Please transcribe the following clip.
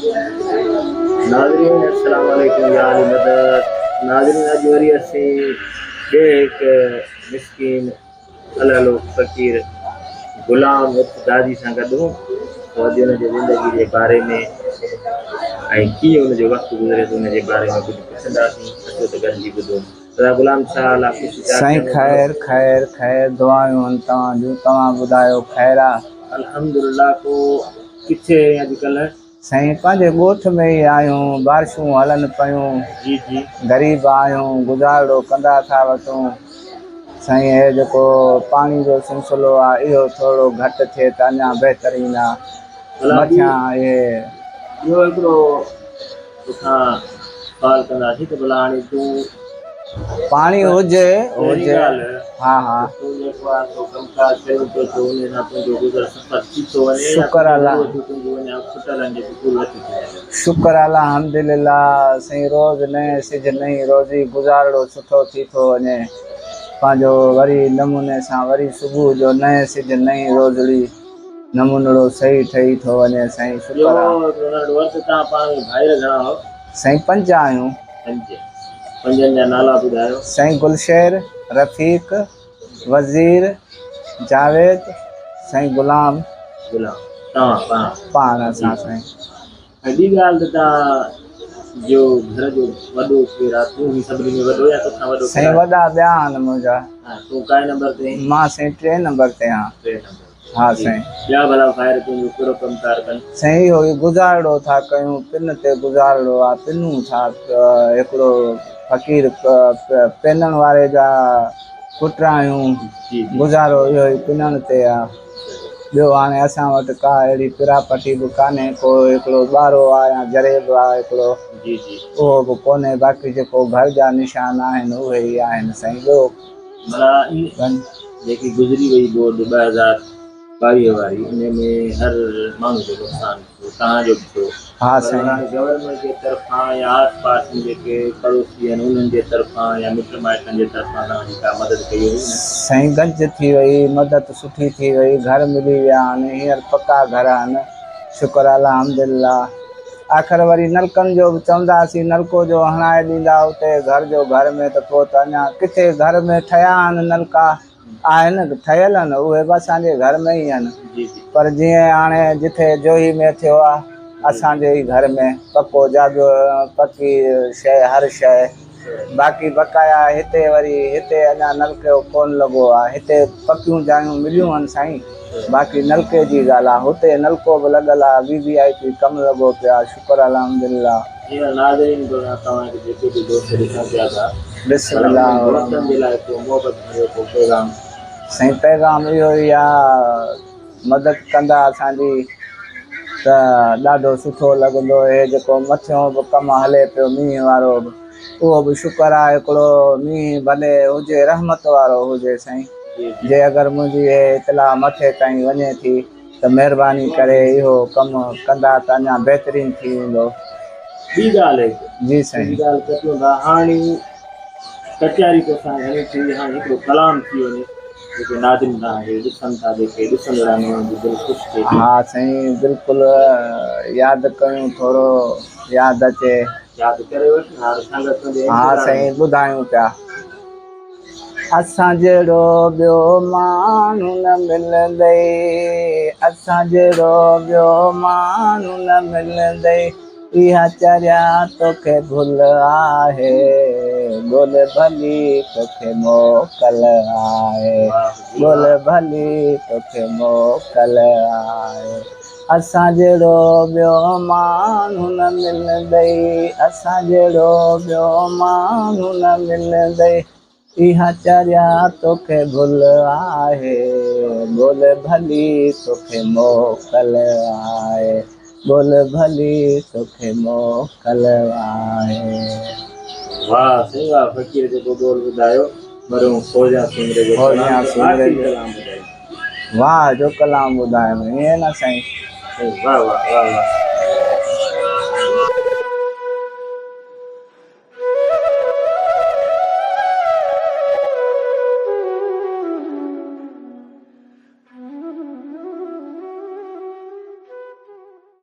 ناظرين السلام عليڪم يا علي مدد ناظرين اڄ وري اسين ٻئي هڪ مسڪين الهلو فقير غلام ابتدادي سان گڏ هون ته اڄ ان جي زندگي جي باري ۾ ۽ ڪيئن ان جو وقت گذري ٿو ان جي باري ۾ ڪجهه پڇنداسين اچو ته گڏجي ٻڌون دادا غلام ڇا حال آ خوش چاڪ سائين چڱو ڀلو. خير خير خير دعايون آهن توهان جون توهان ٻڌايو خير آ. الحمدلله ڪو ڪٿي آهين اڄ ڪلهه. سائين پنهنجي ڳوٺ ۾ ئي آهيون بارشون هلن پيون جي جي. غريب آهيون گذارڙو ڪندا ٿا وتون سائين هي جيڪو پاڻي جو سلسلو آ اهو ٿورڙو گهٽ ٿئي ته اڃا بهترين آ ڀلا ٻي مٿيان اهي. ٻيو هڪڙو توکان سوال ڪنداسين ته ڀلا هاڻي تون پاڻي هجي پهرين هجي ڳالهه ها ها. ته تون جيڪو آهي سو ڪم ڪار ڪرين پيو ٿو انهي سان تنهنجو گذر سفر ٿي ٿو وڃي يا شڪر تنهنجون الله. ضرورتون تنهنجون اڃا کٽل آهن جيڪي پوريون نٿيون ٿي سگهن. شڪر الحمدلله سائين روز نئين سج نئين روزي گذارڙو سٺو ٿي ٿو وڃي پنهنجو وري نموني سان وري صبح جو نئين سج نئين روزڙي نمونڙو صحيح ٺهي ٿو وڃي سائين ٻيو شڪر آ. هڪڙو ننڍڙو عرض توهان پاڻ ۾ ڀائر گهڻا آهو؟ سائين پنج آهيون. پنج. پنجن جا نالا ٻڌايو. سائين گلشير، رفيق، وزير، جاويد، سائين غلام. غلام. توهان پاڻ. پاڻ اسان سائين. ۽ ٻي ڳالهه ته توهان جو گهر جو وڏو ڪير آ؟ تون ئي سڀني ۾ وڏو يا توکان وڏو ڪير سائين آهي؟ وڏا ٻيا آهن منهنجا. ها تون ڪائين نمبر تي آهين؟ مان سائين ٽئين نمبر تي آهيان. ٽئين نمبر. ها جي سائين. ٻيا ڀلا ڀائر تنهنجو ڪهڙو ڪم ڪار ڪن؟ سائين اهو ئي گذارڙو ٿا ڪيون پن تي گذارڙو آ پنون ٿا هڪڙو فقير پينڻ واري جا پٽ آهيون جي جي. گذارو اهو ئي پنڻ تي آ ٻيو هاڻي اسان وٽ ڪا اهڙي پراپرٽي به ڪانهي ڪو هڪڙو ٻارو آ يا جريب آ هڪڙو جي جي. اهو به ڪونهي باقي جيڪو گهر جا نشان آهن اهي ئي آهن سائين ٻيو ڀلا ان جيڪي گذري وئي ٻوڏ 2022 واري ان ۾ هر ماڻهو جو نقصان ٿيو توهان جو به ٿيو ها پر سائين. هاڻي گورنمينٽ جي طرفان يا آس پاس ۾ جيڪي پڙوسي آهن انهن جي طرفان يا مٽ مائٽن جي طرفان توهان جي ڪا مدد ڪئي وئي نه؟ سائين گنج ٿي وئي مدد سٺي ٿي وئي گهر ملي ويا آهن هينئر پڪا گهر آهن شڪر الحمدلله. آخر وري نلڪن جو به چونداسين نلڪو جو هڻائي ڏيندا اتي گهر جو گهر ۾ ته پوء ته اڃا ڪٿي گهر ۾ ٺهيا آهن نلڪا آهن ٺهيل آهن اهي به اسان جي گهر ۾ ئي آهن پر جيئن هاڻي جٿي جوهي ۾ ٿيو آهي اسان جي ئي گهر ۾ پڪو جاڳيو پڪي شيء هر شيء باقي بقايا هتي وري هتي اڃا نلڪو ڪونه لڳو آ هتي پڪيون جايون مليون آهن سائين باقي نلڪي جي ڳالهه آ هتي نلڪو به لڳل آ وي وي آء پي ڪم لڳو پيو آ شڪر الحمدلله. هينئر ناظرين به توهان کي جيڪي به دوست ڏسن پيا ٿا بسم ڀلا الله انهن دوستن الرحمٰن جي لاء ڪو محبت ڀريو ڪو پيغام. سائين پيغام اهو ئي آ مدد ڪندا اسان جي ته ڏاڍو سٺو لڳندو هي جيڪو مٿيون به ڪم هلي پيو مينهن وارو به اهو به شڪر آ هڪڙو مينهن ڀلي هجي رحمت وارو هجي سائين جي اگر منهنجي هي اطلاع مٿي تائين وڃي ٿي ته مهرباني ڪري اهو ڪم ڪندا ته اڃا بهترين ٿي ويندو. ٻي ڳالهه هڪ جي سائين. ٻي ڳالهه ڪٽيون ٿا هاڻي ڪچهري تو سان گهڻي ٿي وئي هاڻي هڪڙو ڪلام ٿي وڃي جيڪي ناظرين توهان کي ڏسن ٿا جيڪي ڏسندڙ آهن انهن جي دل خوش ٿئي ٿي. ها سائين بلڪل ياد ڪيون ٿورو ياد اچي. ياد ڪري وٺ نه هاڻي سنگت تنهنجي ها انتظار ۾. سائين ٻڌايون پيا. اسان جهڙو ٻيو ماڻهو نه ملندئي اسان جهڙو ٻيو ماڻهو نه ملندئي اها چريا توکي ڀل آهي ڳول ڀلي توکي موڪل آهي ڳول ڀلي توکي موڪل آهي اسان جهڙو ٻيو ماڻهو نه ملندئي اسان جهڙو ٻيو ماڻهو نه ملندئي اها چريا توکي ڀل آهي ٻول ڀلي توکي موڪل آهي ٻول ڀلي توکي موڪل آهي. واھ سائين واھ فقير جيڪو ٻول ٻڌايو مرحوم فوزيان سومري جو ڪلام ته آخري ڪلام ٻڌايو. واھ جو ڪلام ٻڌايو ائين نه سائين. واھ واھ واھ واھ.